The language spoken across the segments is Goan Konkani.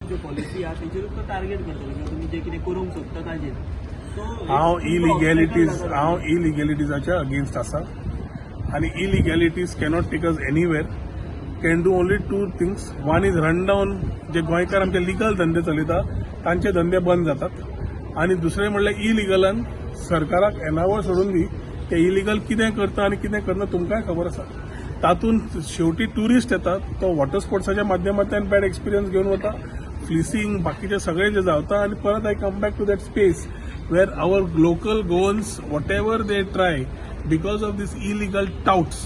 ज्यो पॉलिसी आहा तेचेरूच तो टार्गेट करतलो किंवा तुमी जे कितें करूंक सोदता ताजेर. सो हांव इलिगॅलिटीजाच्या अगेन्स्ट आसा आनी इलिगॅलिटीज cannot take us anywhere, can do only two things. One is run down जे गोंयकार आमचे लिगल धंदे चलयता तांचे धंदे बंद जातात आनी दुसरें म्हणल्यार इलिगलान सरकाराक येणावळ सोडून दी, ते इलिगल कितें करता आनी कितें करना तुमकांय खबर आसा. तातूंत शेवटी ट्युरिस्ट येतात, तो वॉटर स्पोर्ट्साच्या माध्यमांतल्यान बॅड एक्सपिरियन्स घेवन वता, फ्लिसींग बाकीचे सगळे जे जाता आनी परत I come back to that space where our local Goans, whatever they try, because of this illegal touts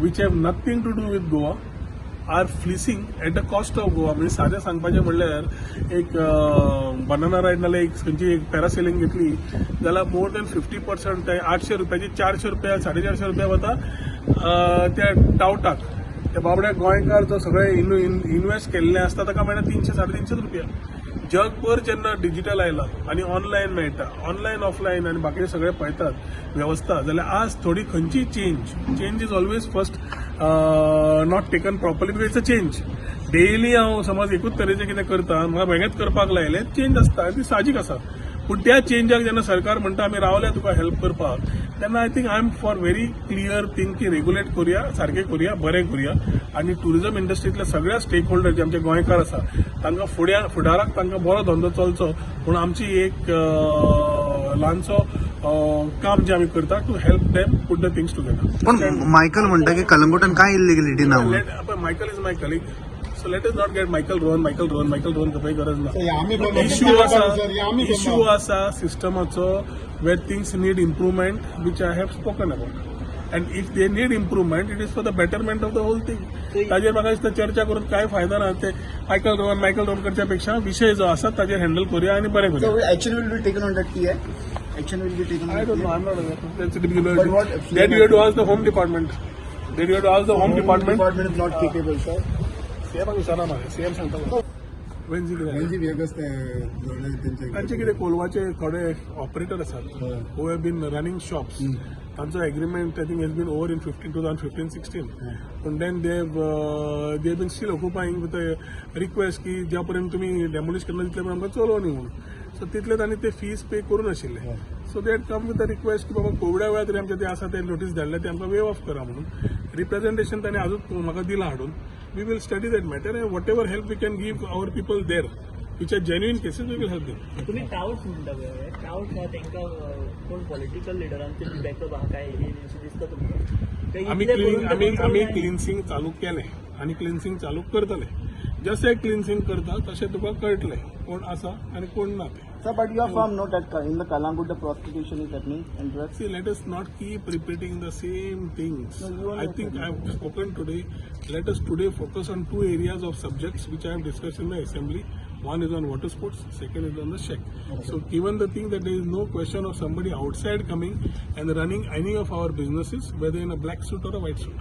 which have nothing to do with Goa, are fleecing at the cost of Goa. म्हणजे सादें सांगपाचें म्हणल्यार एक बनाना रायड नाल्यार एक खंयची एक पॅरासेलिंग घेतली जाल्यार मोर दॅन 50%, 800 रुपयाची 400 रुपया, 450 रुपया वता त्या टावटाक. त्या बाबड्या गोंयकार जो सगळे इन्वेस्ट केल्ले आसता ताका मेळटा 300, 350 रुपया. जगभर जेन्ना डिजिटल आयला आनी ऑनलायन मेळटा, ऑनलायन ऑफलायन आनी बाकीचे सगळे पळयतात वेवस्था, जाल्यार आज थोडी खंयची change, change is always first not taken properly because it's a change. Daily हांव समज एकूच तरेचें कितें करता, म्हाका वेगळेंच करपाक लायलें, चेंज आसता आनी ती साहजीक आसा. पूण त्या चेंजाक जेन्ना सरकार म्हणटा आमी रावल्या तुका हेल्प करपाक, तेन्ना I think I am for very clear thing की रेग्युलेट करुया, सारकें करुया, बरें करुया आनी टुरिझम इंडस्ट्रींतल्या सगळ्या स्टेक होल्डर जे आमचे गोंयकार आसा तांकां फुड्या फुडाराक तांकां बरो धंदो चलचो म्हणून आमची एक ल्हानसो काम जे आमी करता to help them put the things together. पण मायकल म्हणटा की कलंगूटान काय इलिगलिटी ना म्हणून. Michael is my colleague, so let us not get Michael Rohan, Michael Rohan, Michael Rohan करपाची गरज ना. आमी इश्यू आसा, इश्यू आसा सिस्टमाचो where things need improvement, which I have spoken about, and if they need improvement, it is for the betterment of the whole thing. ताजेर म्हाका दिसता चर्चा करून काय फायदा ना. ते मायकल रोहन, मायकल रोहन करच्या पेक्षा विशय जो आसा ताजेर हँडल करुया आनी बरें करुया. So action will be taken on that PI? Action will be taken on I that don't know. PI? I'm not aware. That's But what- That you have to ask the home department. That you have to ask the home department. Department is not capable, sir. CM विचारा म्हाका, सीएम सांगता म्हाका. वेन्झी कितें? म्हणजे वेगळंच ते जोडले त्यांचे. तांचे कितें कोलवाचे थोडे ऑपरेटर आसात who have been running shops, तांचो agreement I think has been over in 2015-16, पूण then they been still occupying with request की ज्या पर्यंत तुमी डेमोलिश करना तितले पर्यंत आमकां चलोवनी म्हणून. सो तितले तांणी ते फीस पे करूं नाशिल्ले, so they had come with a request की बाबा कोविडा वेळार तरी आमचे ते आसा ते नोटीस धाडले ते आमकां वेव ऑफ करा म्हणून. रिप्रेझेंटेशन तांणी आजूच म्हाका दिलां हाडून. We will study that matter and whatever help we can give our people there which are genuine cases, we will help them. तुमी टावट्स म्हणटा पळय, टावट्स आहा तांकां कोण पॉलिटिकल लिडरांचे बी बॅकअप आहा काय हे अशें दिसता तुमकां? ते आमी इतलें क्लिनिंग करून ते आमी control आमी जायना. क्लिन्सिंग चालू केलें आनी क्लिन्सिंग चालू करतले. जशें क्लिन्सिंग करता तशें तुका कळटलें कोण आसा आनी कोण ना तें. Sir, but you are firm note that in the Calangute the prostitution is happening and drugs. See, let us not keep repeating the same things. No, you are I not. Think I have spoken today. Let us today focus on two areas of subjects which I have discussed in the assembly. One is on water sports, second is on the shack. So, given the thing that there is no question of somebody outside coming and running any of our businesses, whether in a black suit or a white suit.